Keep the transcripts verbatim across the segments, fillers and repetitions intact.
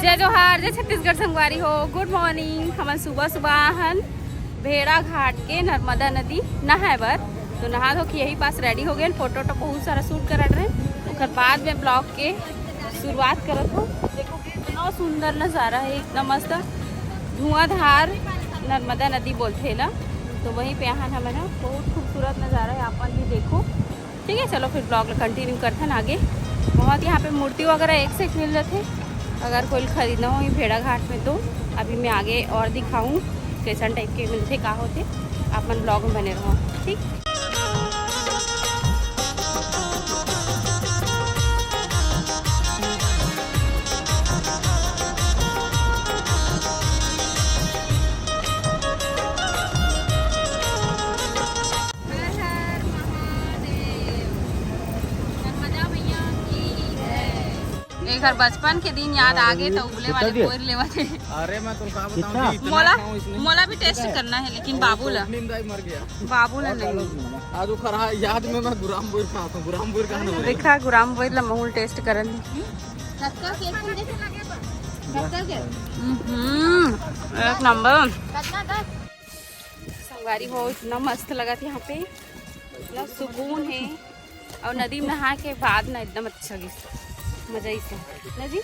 जय जोहार, जय छत्तीसगढ़ संगवारी हो। गुड मॉर्निंग। हमन सुबह सुबह आहन भेड़ा घाट के नर्मदा नदी नहाए बर। तो नहा धो के यही पास रेडी हो गए। फोटो तो बहुत सारा शूट करत रहे, ओकर बाद में ब्लॉग के शुरुआत करत हो। देखो कितना सुंदर नज़ारा है, एकदम मस्त धुआंधार नर्मदा नदी बोलथे ला। तो वहीं पे आहन हमन ह, बहुत खूबसूरत नज़ारा है, आप मन भी देखो। ठीक है, चलो फिर ब्लॉग ला कंटिन्यू करथन आगे। बहुत यहाँ पे मूर्ति वगैरह एक से एक मिल जाथे। अगर कोई खरीदना हो भेड़ा घाट में तो अभी मैं आगे और दिखाऊँ कैसन टाइप के मिलथे, का होथे, आप मन ब्लॉग में बने रहो। ठीक। हर हर महादेव। नर्मदा मैया की जय। एक हर बचपन के दिन याद आ गए तो उबले वाले बोर लेवा थे। अरे मैं तुमको बताऊं कितना? कि इतना मोला खाऊं इसने। मोला भी टेस्ट करना है, लेकिन बाबू ला। नींद आई मर गया। बाबू ला नहीं। आज वो खरा याद में मैं गुराम बोर खा था, गुराम बोर खाने वाला। देखा गुराम बोर ला महूल टेस्ट करन। हम्म, एक नंबर। संगवारी हो, इतना मस्त लगत यहाँ पे, इतना सुकून है। और नदी में नहा के बाद ना एकदम अच्छा लगिस, मजा ही से। ना जी,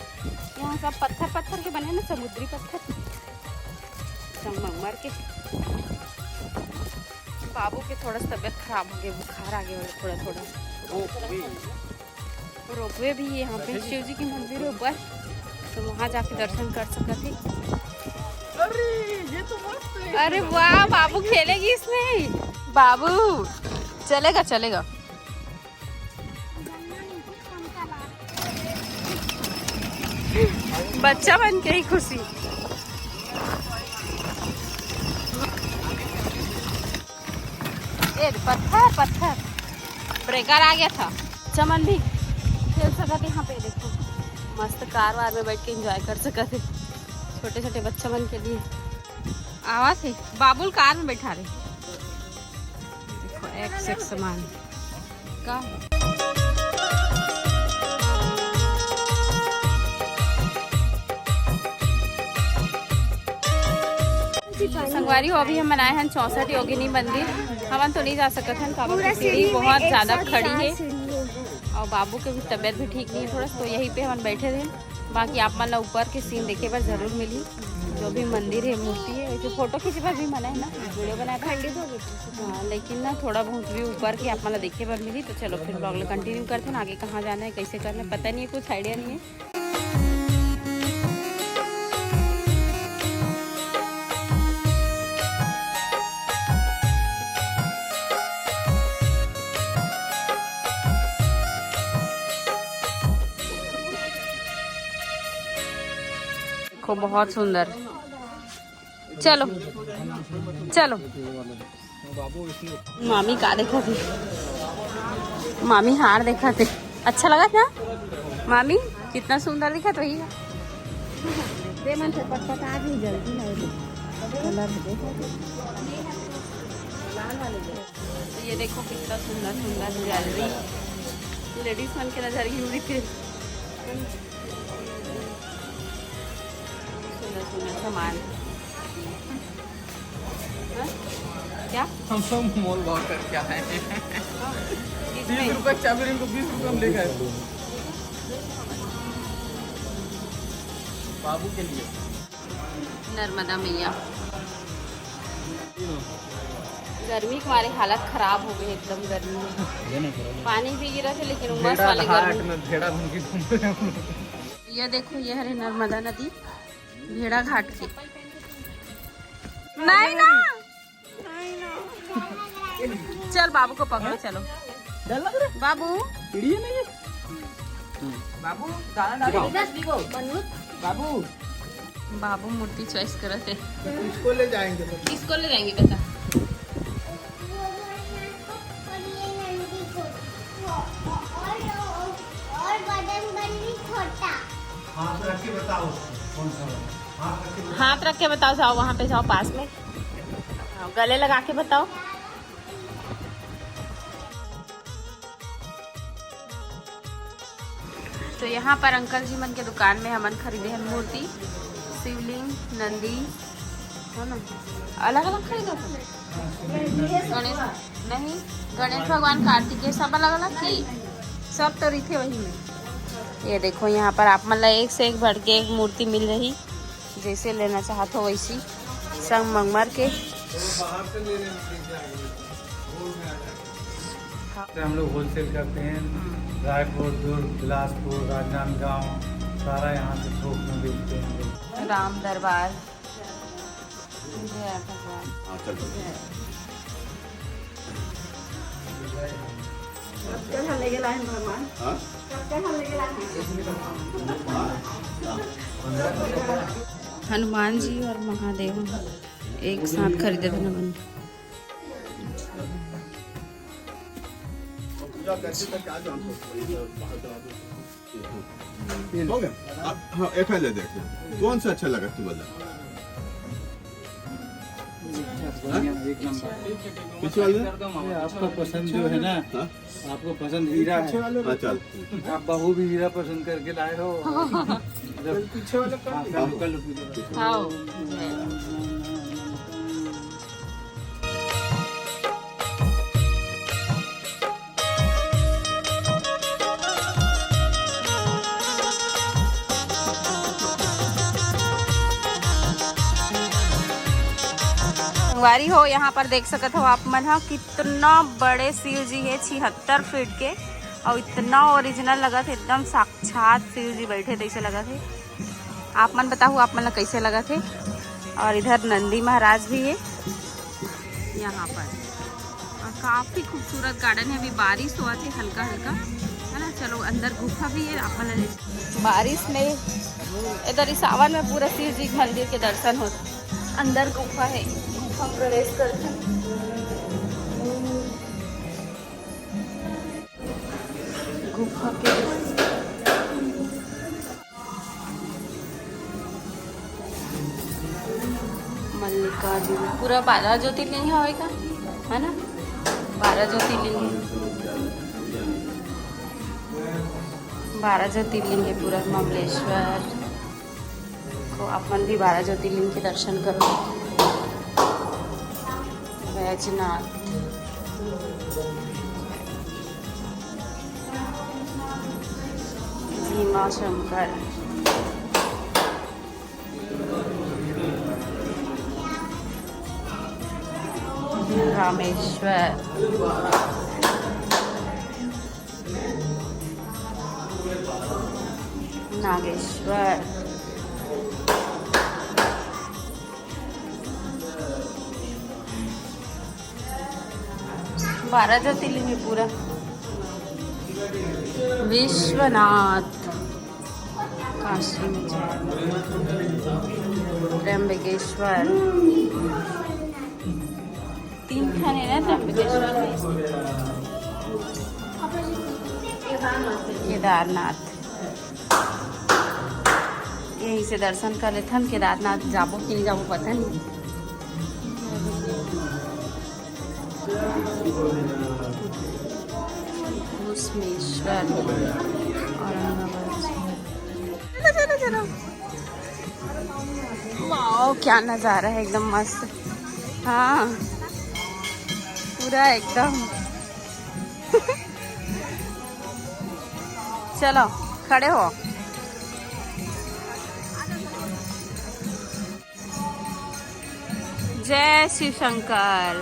यहाँ सब पत्थर पत्थर के बने ना, समुद्री पत्थर, संगमरमर के। बाबू के थोड़ा सा तबीयत खराब हो गया, बुखार आ गया थोड़ा थोड़ा। रोपवे भी है यहाँ पे, शिव जी के मंदिर है ऊपर, तो वहाँ जाके दर्शन कर सकत है। अरे ये तो मस्त है। अरे वाह, बाबू खेलेगी इसमें। बाबू चलेगा, चलेगा। बच्चा बन के ही खुशी। ए पत्थर, पत्थर ब्रेकर आ गया था। बच्चा मन भी खेल सकत है यहाँ पे। देखो मस्त कार वार में बैठ के एंजॉय कर सकत है, छोटे छोटे बच्चा मन के लिए। आवा थे बाबुल कार में बैठा रहे। देखो एक से एक सामान का। संगवारी हो, अभी हमन आए हन चौसठ योगिनी मंदिर। हमन तो नहीं जा सकत हन, काबर कि सीढ़ी बहुत ज्यादा खड़ी है। और बाबू के भी तबीयत भी ठीक नहीं है थोड़ा, तो यही पे हमन बैठे रहे। बाकी आप मन ला ऊपर के सीन देखे बर जरूर मिली। जो भी मंदिर है, मूर्ति है, वैसे फोटो खींचे बर भी मना है ना, वीडियो बनाए बर। खंडित हो गई थी। हाँ, लेकिन ना थोड़ा बहुत भी ऊपर के आप मन ला देखे बर मिली। तो चलो फिर ब्लॉग ला कंटिन्यू करते हैं। आगे कहाँ जाना है, कैसे करना है, पता नहीं है, कुछ आइडिया नहीं है। देखो बहुत सुंदर। चलो चलो। मामी का देखा थे? मामी हार देखा थे। अच्छा लगा था मामी? कितना सुंदर दिखा तो भैया। दे मन से पटपटा भी जल्दी है। कलर देखो। तो ये देखो कितना सुंदर सुंदर ज्वेलरी लेडीज मन के नजर घूम रही थी। सुंदर सुंदर सामान। हाँ? क्या? हम सब मोल भाव करके आए हैं। हाँ, तीस इसमें रुपए की चाबी, इनको बीस रुपए में लेकर आए। बाबू के लिए। नर्मदा मैया। गर्मी के मारे हालत खराब हो गई, एकदम गर्मी है। पानी भी गिरा थे, लेकिन उमस वाली गर्मी। में भेड़ा बन के घूम रहे हैं। ये देखो, ये हरे नर्मदा नदी भेड़ा घाट के। नहीं ना, चल बाबू को पकड़ो, चलो। डर लग रहा है? बाबू। चिड़िया नहीं है? बाबू, दाना डालो। बाबू। बाबू मूर्ति चॉइस करत है। इसको ले जाएंगे तो। इसको ले जाएंगे, बता। और बजरंगबली छोटा। हाथ रख के बताओ कौन सा वाला। हाथ रख के बताओ। हाथ रख के बताओ, जाओ वहाँ पे, जाओ पास में। हाँ, गले लगा के बताओ। तो यहाँ पर अंकल जी मन के दुकान में हमन खरीदे हन मूर्ति, शिवलिंग, नंदी, है ना, अलग अलग खरीदे हन। गणेश, नहीं, गणेश भगवान, कार्तिकेय, सब अलग अलग की, सब तो रहिथे वही में। ये देखो, यहाँ पर आप मन ला एक से एक बढ़ के एक मूर्ति मिल रही, जैसे लेना चाहत हो वैसी, संगमरमर के। हम लोग होलसेल करते हैं। रायपुर, दुर्ग, बिलासपुर, राजनांदगांव, सारा यहाँ से थोक में बेचते हैं हम लोग। राम दरबार। जय भगवान। हाँ, चल। कल हम लेके लाए हैं भगवान। हाँ? कल हम लेके लाए हैं। हनुमान जी और महादेव एक साथ खरीदे थे ना बन। पूजा करते तक क्या जानते हो? बाहर चला दो। हो गया। आप, हाँ, एक है ले देखो, कौन सा अच्छा लगा तू बता। बढ़िया, एक नंबर। पीछे वाले? ये आपका पसंद जो है ना, हाँ? आपको पसंद हीरा है। हाँ, चल। आप बहू भी हीरा पसंद करके लाए हो। जब पीछे वाले का हाँ, कल, कल, कल। हाँ। संगवारी हो, यहाँ पर देख सकत हो आप मन ह, कितना बड़े शिव जी हे, छिहत्तर फीट के, और इतना ओरिजिनल लगत हे, एकदम साक्षात शिव जी बैठे तैसे लगत हे। आप मन बताओ, आप मन ला कैसे लगत हे? और इधर नंदी महाराज भी हे यहाँ पर, और काफी खूबसूरत गार्डन हे। अभी बारिश हुआ थे हल्का हल्का, है ना। चलो, अंदर गुफा भी हे, आप मन ला ले बारिश में इधर ही सावन में पूरा शिव जी के मंदिर के दर्शन होते। अंदर गुफा हे, गुफा में प्रवेश करते। गुफा के मल्लिकार्जुन पूरा बारह ज्योतिर्लिंग हवे का, है ना? बारह ज्योतिर्लिंग, बारह ज्योतिर्लिंग हे पूरा। ममलेश्वर को आप मन भी बारह ज्योतिर्लिंग के दर्शन करो। बैजनाथ, भीमा शंकर, रामेश्वर, नागेश्वर, बारह ज्योतिर्लिंग हे पूरा। विश्वनाथ, काशी में जाए, त्र्यंबकेश्वर, तीन ठन हे ना त्र्यंबकेश्वर में। केदारनाथ, यहीं से दर्शन कर लेथन। केदारनाथ जाबो कि नहीं जाबो पता नहीं। घुश्मेश्वर, औरंगाबाद। चलो, चलो, चलो। वाओ, क्या नज़ारा है, एकदम मस्त। हाँ, पूरा एकदम। चलो, खड़े हो। जय शिव शंकर,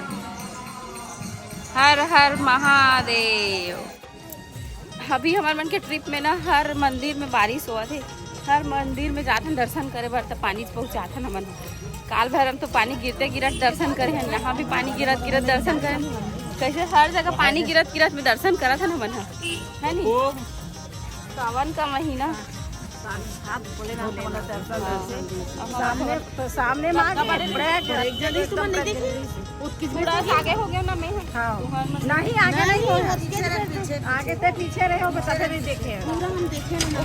हर हर महादेव। अभी हमर मन के ट्रिप में ना हर मंदिर में बारिश होवत हे, हर मंदिर में जाथन दर्शन करे बर, त पानी पहुँचाथन हमन। काल भैरव तो पानी गिरते गिरत दर्शन करे हन, यहाँ भी पानी गिरत गिरत दर्शन करे हन। कैसे हर जगह पानी गिरत गिरत में दर्शन करत हन हमन ह, है नी? सावन का महीना। साक्षात भोलेनाथ वाला दर्शन हाँ। जैसे अब सामने, तो सामने में आ गए, बड़ा एक जल्दी से मन नहीं देखी। थोड़ा सा आगे हो गया ना मैं। हाँ, नहीं आगे नहीं हो, आगे तो पीछे रहे हो, बता नहीं देखे हैं। पूरा हम देखे ना।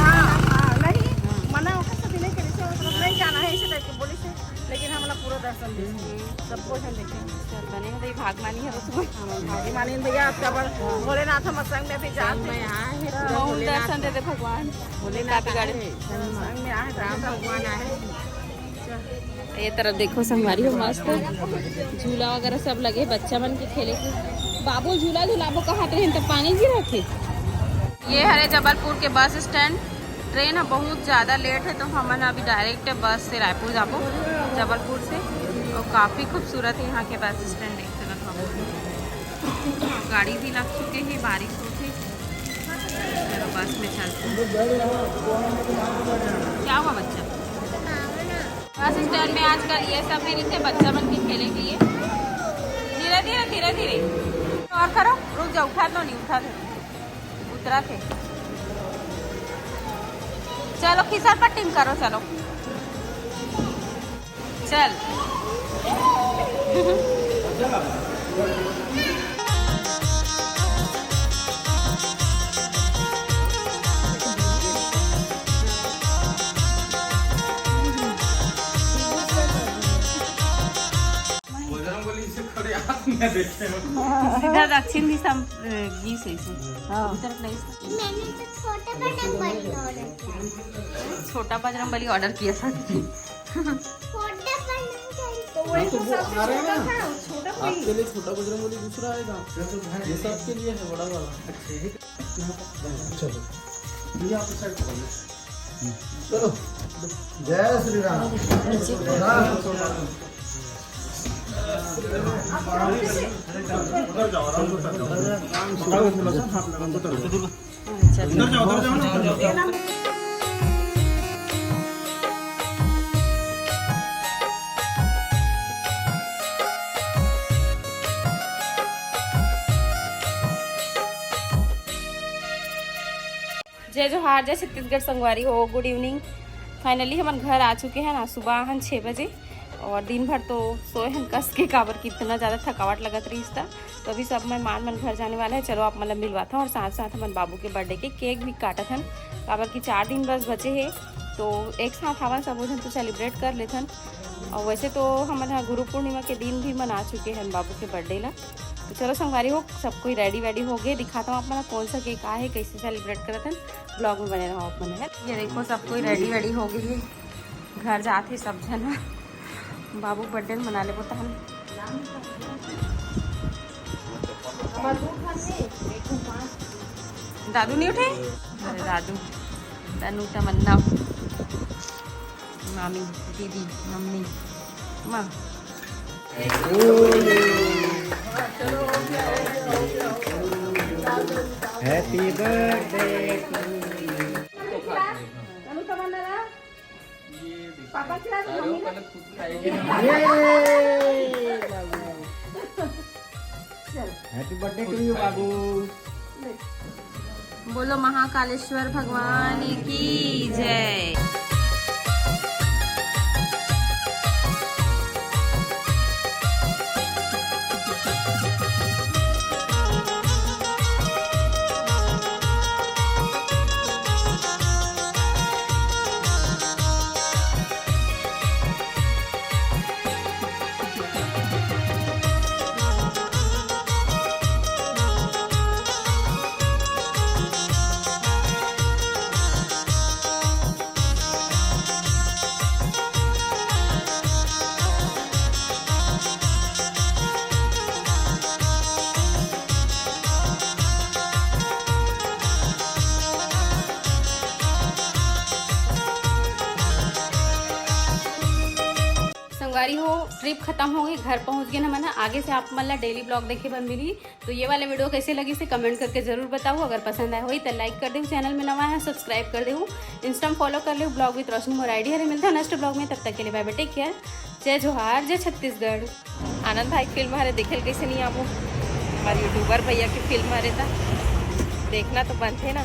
हाँ, हाँ, नहीं मना होगा तो नहीं करे, इसे मतलब नहीं जाना है इसे टाइप के बोले से, लेकिन हम लोग पूरा दर्शन दे, सब कुछ हम देखे। चल बने हो भाई, भाग मानी है उसमें। भाग मानी भैया, आपका बड़ भोलेनाथ हम संग में भी जाते हैं। महूँ दर्शन दे दे भगवान। भोलेनाथ गाड़ी। संग में आए तो राम भगवान आए। ये तरफ देखो संगवारी हो, मस्त झूला वगैरह सब लगे बच्चा मन के खेले के। बाबू झूला झुलाबो कहत रहे त पानी गिरत हे। ये हरे जबलपुर के बस स्टैंड। ट्रेन ह बहुत ज़्यादा लेट है तो हमन अभी डायरेक्ट बस से रायपुर जाबो, जबलपुर से। और काफ़ी खूबसूरत है यहाँ के बस स्टैंड, देख सकत हो। गाड़ी भी लग चुके हैं, बारिश होके। चलो बस में चलते हैं। क्या हुआ बच्चा? बस स्टैंड में आजकल ये सब भी रहिथे बच्चा मन के खेले के लिए। धीरे धीरे, धीरे धीरे। और करो, रुक जाओ, उठा दो, नहीं उठा दो। उतरा थे। चलो खिसर पट्टी में करो, चलो। चल। बजरंग बली से खड़े हाथ में देखे हो। सीधा दक्षिण दिशा में, अ, गीस है इसे। हाँ। उधर place। मैंने तो छोटा बजरंग बली order किया। छोटा बजरंग बली order किया था। छोटा बजरंग बली। तो वही हाँ, तो तो वो सबसे आ रहा है छोटा ना। था, वो छोटा कोई। आपके लिए छोटा बजरंग बली दूसरा आएगा। ये तो है। ये सबके लिए है, बड़ा वाला। अच्छा, ये अच्छा, तो ये आप side पकड़ लो। चलो, जय श्री राम। जय जोहार, जय छत्तीसगढ़ संगवारी हो, good evening। Finally हमन घर आ चुके हैं ना, सुबह हन छः बजे। और दिन भर तो सोए हन कस के, काबर कि इतना ज़्यादा थकावट लगत रहिस त। तो अभी सब मेहमान मन घर जाने वाला है। चलो आप मन ला मिलवाता हूँ और साथ साथ हमन बाबू के birthday के cake भी काटत हन, काबर कि चार दिन बस बचे हे। तो एक साथ हावन सबो झन तो celebrate कर लेथन। और वैसे तो हमन ह गुरु पूर्णिमा के दिन भी मना चुके हन बाबू के birthday ला। तो चलो संगवारी हो, सब कोई ready वेडी हो गए, दिखाता हूँ आप मन ला कौन सा cake आए हे, कैसे celebrate करत हन। Vlog में बने रहो आप मन। ये देखो सब कोई ready वेडी हो गए हे, घर जात हे सब झन। बाबू birthday मना लेबो तहन। दादू नहीं उठे? अरे दादू, तनु, तमन्ना, मामी, दीदी, मम्मी, माँ। Happy birthday to you। Papa खिला दो, मम्मी ना। Happy birthday to you बाबू। बोलो महाकालेश्वर भगवान की जय। संगवारी हो, trip खत्म हो गई, घर पहुंच गए हमन ह। आगे से आप मन ला daily vlog देखे बर मिली। तो ये वाला video कैसे लगी से comment करके जरूर बताओ। अगर पसंद आए होई तो like कर देहू, channel में नवा है subscribe कर देहू, Insta में follow कर लेहू, Vlog with रोशनी मोर I D हरे। मिलता है next vlog में, तब तक के लिए bye bye, take care, जय जोहार, जय छत्तीसगढ़। आनंद भाई के film हरे देखे ल कैसे नहीं आबो, हमारे YouTuber भैया के film हरे ता देखना तो बनथे ना।